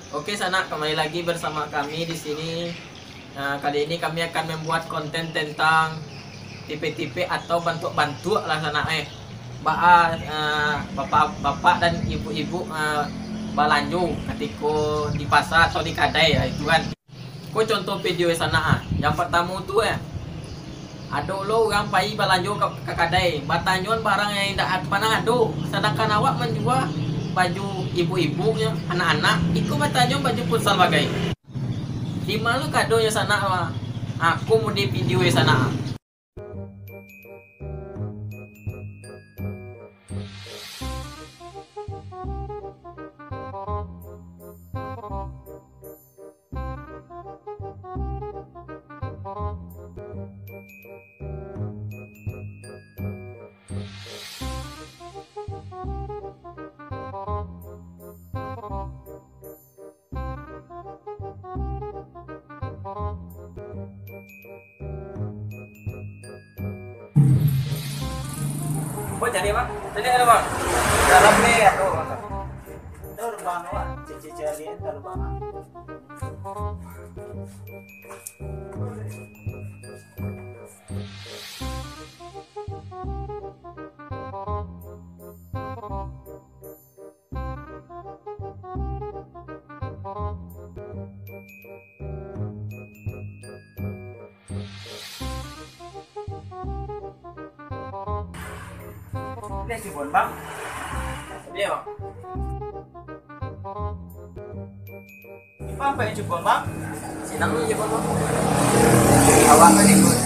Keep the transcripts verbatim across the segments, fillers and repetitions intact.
Oke, sanak, kembali lagi bersama kami di sini. Nah, kali ini kami akan membuat konten tentang tipe-tipe atau bantuak-bantuak lah, sanak, eh. Baa, eh, bapak, bapak dan ibu-ibu, eh, balanjo katiko di pasar atau di kadai lah itu kan. Ko contoh video sanak ah. Yang pertamo tu, eh, ado lo urang pai balanjo ka, ka kadai, batanyoan barang yang indak panah ado, sadangkan awak manjua baju ibu-ibu, nyo, anak-anak, iko batanyoan baju futsal bagai. Di ma lo kadonyo sanak ah? Aku mode video sanak ah. Buat jadi apa? Jadi apa, Bang? Dalam ni, aduh, Bang. Terbang, Bang. Cici-cici, terbang. Dah cubo, Bang. Dia, Bang. Bang, pai cubo, Bang. Sinan dulu, cubo, Bang. Awak kan ikut.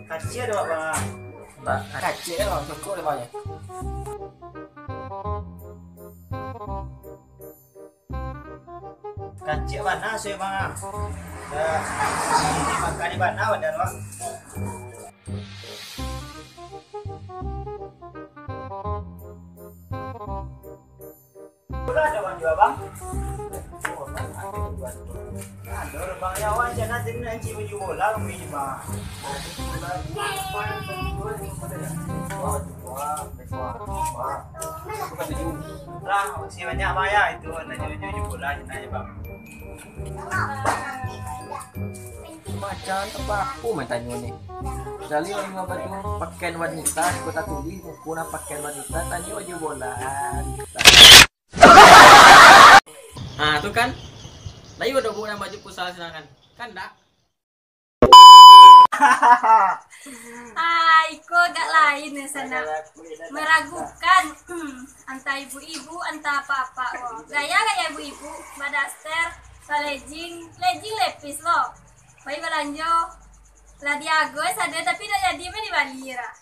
Kacik ado, Bang. Ba-, kacik lo, cukuik lo, Bang, yo. Kacik bana, suik, Bang. Dah, makan di bana, badan, Bang. Bola ado, Bang, jua, Bang? Ado, Bang, yo, awak cak nak tengok Encik baju bola, Bang, beli, Bang. Lah, makasih banyak, Bang, yo. Itu, nak baju, baju bola, nak, yo, Bang. Macam tu, Bang, aku main tanyo ni. Cari orang jual baju pakaian wanita, di Kota Turi, muko nak pakaian wanita, tanyo baju bola. Ah, tu kan. Lain ado bukan baju futsal sinan kan? Kan ndak? Ah, iko agak lain yo, sanak. Meragukan, hmm, antah ibu-ibu, antah apak-apak ko. Gaya-gaya ibu-ibu, badaster, balegging, legging lepis lo. Pai balanjo, lah di Agus ado, tapi dak jadi, mah di Bali lah.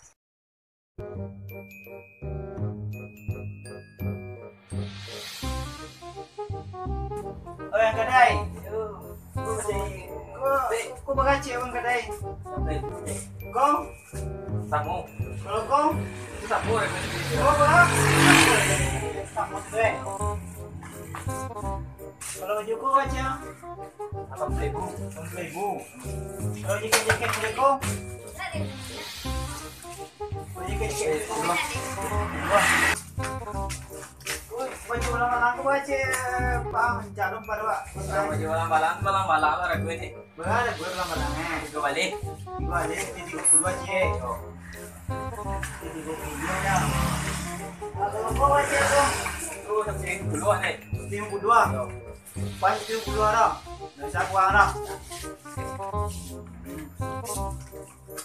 Oi, Ang Kadai. Ko, ko, ko bagacek, Ang Kadai. Kong? Samo. Kalau kong? Itu samo, ya, kan? Kong, kalau? Samo, eh. Kalau baju ko bagacek? Lapan puluah ribu. Lapan puluah ribu. Kalau jaket-jaket baju ko? Kalau jaket-jaket baju ko? Wah. Baju balang-balang ko bagacek, Bang, calon baru, Pak. Baju balang-balang, balang-balang lah, ragu ni. Bara, bara balang-balang, eh? Tigo baleh. Tigo baleh, tigo puluah aja, eh. Yo. Tigo puluah aja. Kalau ko bagacek tu? Tu, tigo puluah, eh. Tigo puluah? Yo. Pas tigo puluah dah. Ndak bisa kurang dah.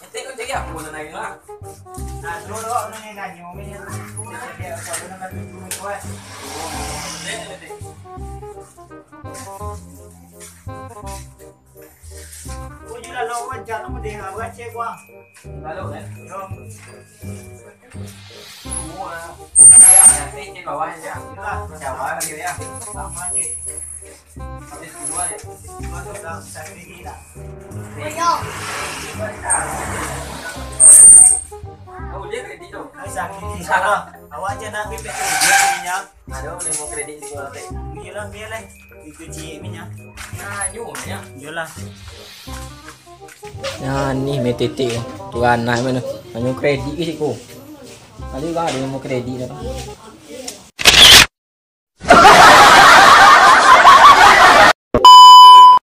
Ente ko cari apo nan lain lah? Nah, tu lo, ni, ni, nanyo, ni. Cari apo nan katuju, ni, kuat. Oh, ni, ni, ni. Ko juo lah, lo, wajar, lo, mending, ah, bagacek, kuah. Lalu, kan? Yo. Semua. Ya, nanti cek bawah aja. Lah. Jawa lagi, ya. Sama aja. Habis kedua, ya. Kedua tu dah sakit gigi tak? Iyo. Oh, dia kredit tu. Ai, sakit gigi salah. Awak je nak ambil kredit minyak. Aduh, dia mau kredit di gua, Teh. Iyolah, biarlah. Itu cik minyak. Nah, nyu minyak. Iyolah. Nah, ni mie titik. Ranah mano? Manyo kredit ke siko? Tadi urang ado nan mau kredit dah.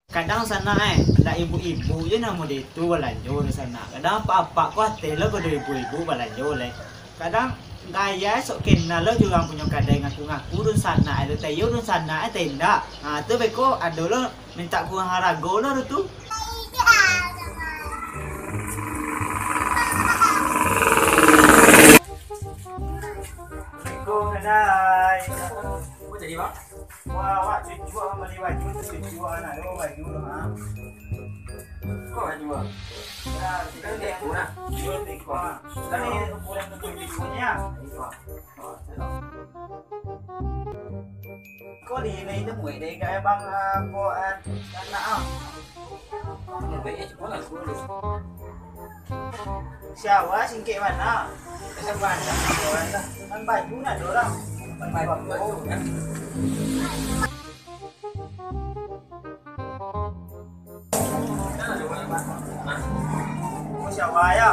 Kadang sanak, eh, ndak ibu-ibu je namo di tu balanjo di sanak. Kadang apak-apak ko ateh lo pado ibu-ibu balanjo lai. Kadang gaya sok kenal lo jo urang punyo kadai ngaku-ngaku dunsanak, eh, lo tayo dunsanak, eh, tendak. Ha, tu beko ado lo mintak kurang harago lo tu. Assalamualaikum, kadai. Apa jadi, Bang? Wah, awak cucuk bali baju tu, cucuk anak tu baju tu, ha. Kok baju, Bang? Ya, kita ni aku nah. Dia ni kau, ha. Tadi ukuran tu cucuknya. Itu, ha. Oh, salah. Kau di, di, di, muek deh, kayak Bang, ah, kau, ah, anak, ah. Muek, eh, cuba lah, cuba dulu. Siawa singkek bana. Kan baju nak dorang. Baju, baju, kan? Oh, siawa ya?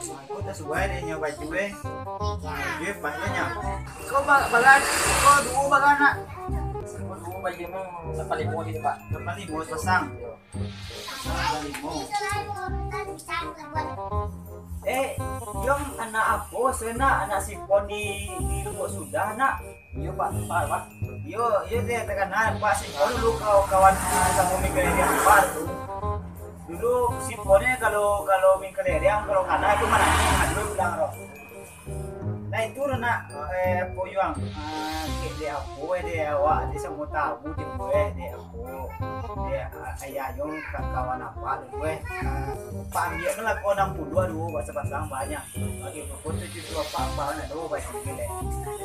Aku tak suka deh nyo baju eh. Baju eh pas lah nyo. Kau ba-, bagan, kau duo bagan nak. Kau duo baju mau lapan limo di tempat. Lapan limo pasang. Lapan limo. Eh, Yong anak apo? Senak anak Sipon di, di rumah sudah nak. Iyo, Pak, Pak, Pak. Iyo, iyo, dia takana, Pak, Sipon dulu kawan-kawan, ah, samo Mingkaleri Ampar tu. Dulu Sipon ni kalau, kalau Mingkaleri, kalau kana tu manangih, ado pulang roh. Nah, itu nak, eh, apo Yuang, ah, kek dek apo, eh, dek awak, dek samo tahu, dek buah, dek apo, dek, ah, ayah Yuang ka-, kawan apak dulu, eh. Ah, Pak ambiak kan lah ko anam puluah dulu, buat sapasang banyak. Bagi pokok tu cucu apak, apak nak dulu, baik, oke deh.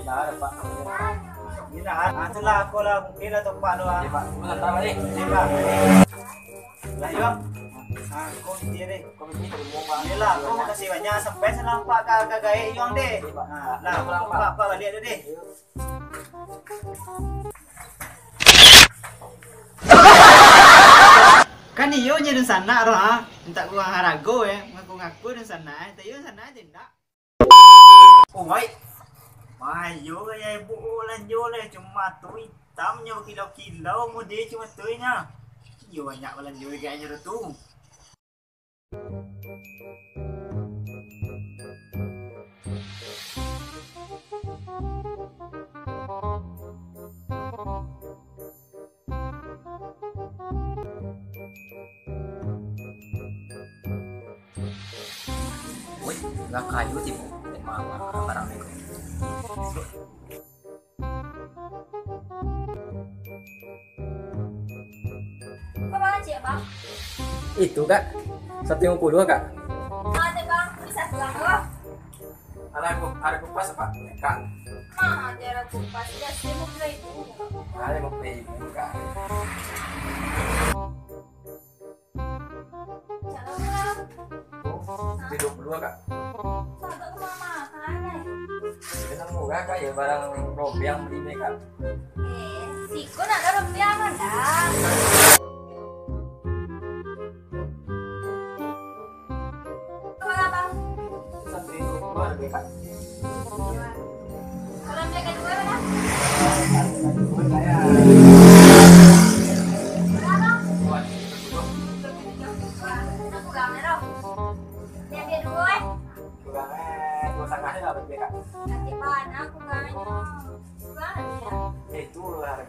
Dah, dah, Pak. Inilah, ah, itulah aku lah, mungkin lah tempat tu, ah. Oke, Pak. Sebentar, Pak, eh. Oke, Pak. Lah, Yuang. Ah, kau ni deh. Yelah, kau makasih banyak. Sampai salam Pak ka, ka gaek Yuang deh. Ha, lah, Pak, Pak baliak dulu deh. Kan iyo nyo dunsanak roh, ha. Mintak kurang harago, eh. Ngaku-ngaku dunsanak, eh. Tapi dunsanak je ndak. Oi. Wah, iyo gaya ibu balanjo lah. Cuma tu itamnyo kilo-kilo, mode cuma tu nyo. Iyo banyak balanjo gaya nyo tu. Woi, lah kayo tibo. Mama, barang ni. Kok bangacik, Bang? Itu, Kak. Satu lima puluh, Kak. Ada, Bang. Bisa pulang, Bang. Ada ku-, ada kupas, Pak? Kak. Mah, ada kupas. Ya, seribu dua ribu. Ada lima puluh ribu, Kak. Salam, Bang. Oh, tiga puluh, Kak. Sahabat ku mama, kanai. Kenal murah, Kak, ya, barang robeang beli ni, Kak. Eh, siko nak ada robeang, Bang, dah. Berapa? Satu ribu dua ribu, Kak. Kalau yang kedua, berapa? Berapa? Dua ribu tujuh puluh. Wah, kurang, ya, dong. Yang kedua, eh? Kurang, eh, dua setengah ni lah, berarti, Kak. Nanti mana kurangnya? Kurang, ya? Eh, itu lah, Kak.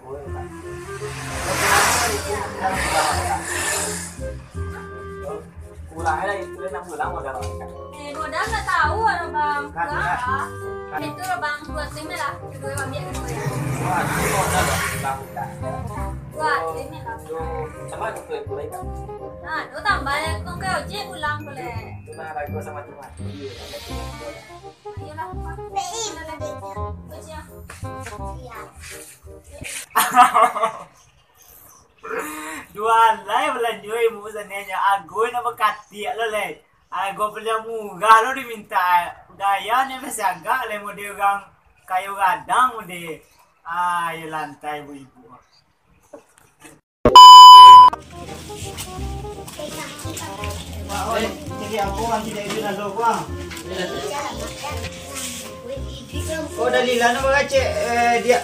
Kurang lah itu, enam bulan modal, Kak. Eh, modal nggak tahu, ada, Bang. Kurang, Kak. Itu lah, Bang, buat tim lah. Kedua, ambil kedua, ya. Wah, itu modal, Bang, Kak. Buat tim lah. Itu, sama itu, Kak. Nah, itu tambah ya, kong ke ojek pulang, boleh. Itu nah, harga sama cuma. Iya, sama cuma. Ayolah, Bang. Ojek, ya. Iya. Jual lai balanjo ibu sananyo, ago nak bakatiak lo lai. Ago paliang murah lo diminta. Gaya ni masih agak lai model urang kayo gadang model. Ah, iyo lantai ibu-ibu. Eh, jadi apo masih jadi nado, Bang? Oh, dari lano bagacek, eh, dia.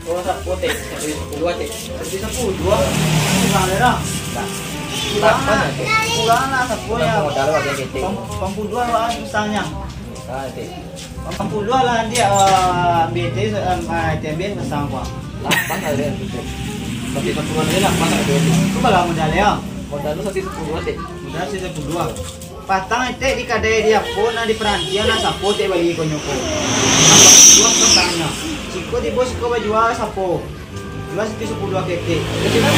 Oh, sapo teh? Satu dua teh. Satu sepuluh dua. Kurang lah. Kurang lah, sapo ya? Modal lah, dia ketek. Pam-, pampuluah lah misalnya. Ah, teh. Pampuluah lah dia, eh, B T, eh, T M B pasang, Bang. Lapan lah dia, teh. Satu sepuluh aja lapan lah dia. Itu kalau modal ya? Modal lu satu sepuluh teh. Modal satu sepuluh. Patang etek di kadai di apo, nah, di parantian, nah, sapo etek bali konyo ko? Nah, dua patangnyo. Siko tibo siko bajual sapo? Dua satu sepuluh dua ketek. Kecil kan?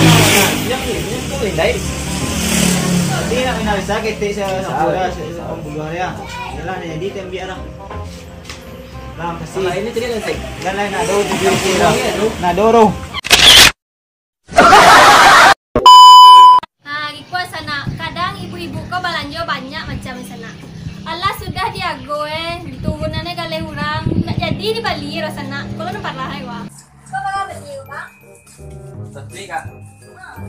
Yang ini, yang tu, yang lain. Tapi nak minta bisa ketek sa-, sapo dah, sa-, sa-, sepuluh dua ya. Yalah, jadi tembik dah. Bang, kasih. Nah, ini tadi nanti. Dan lain ado tujuh puluh dah. Nah, dorong. Ah, iko sanak, kadang ibu-ibu ko balanjo banyak macam sanak. Alah sudah diago eh, diturunannyo galeh urang, ndak jadi dibali ro sanak. Kalau nampak lah ai wah. Ko bara bali ko, Bang? Tapi, Kak. Ha.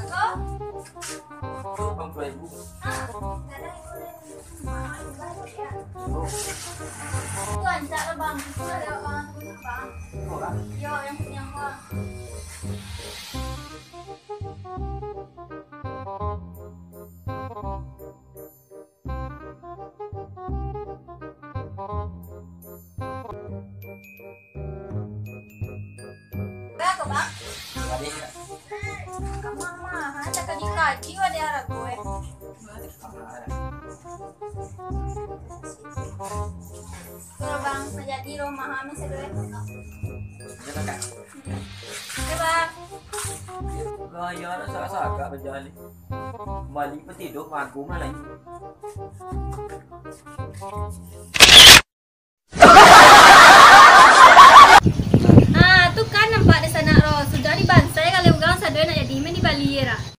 Ko? Lapan puluh ribu. Ha, kadang ibu Tu rancak lah, Bang. Itu lah lewat Bang, aku punya, Bang. Yo, yang punya aku, Bang. Bara ko, Bang? Ka maha-maha, takaji-kaji wadah harago, eh. Kalau Bang, manjadi rumah kami sadonyo. Iyo, Bang. Gaya nak sagak-sagak bajali. Bali peti doh, mago malah. Ah, tu kan nampak dek sanak ro, sudah dibansai galeh urang sadonyo nak jadi, main dibali ra.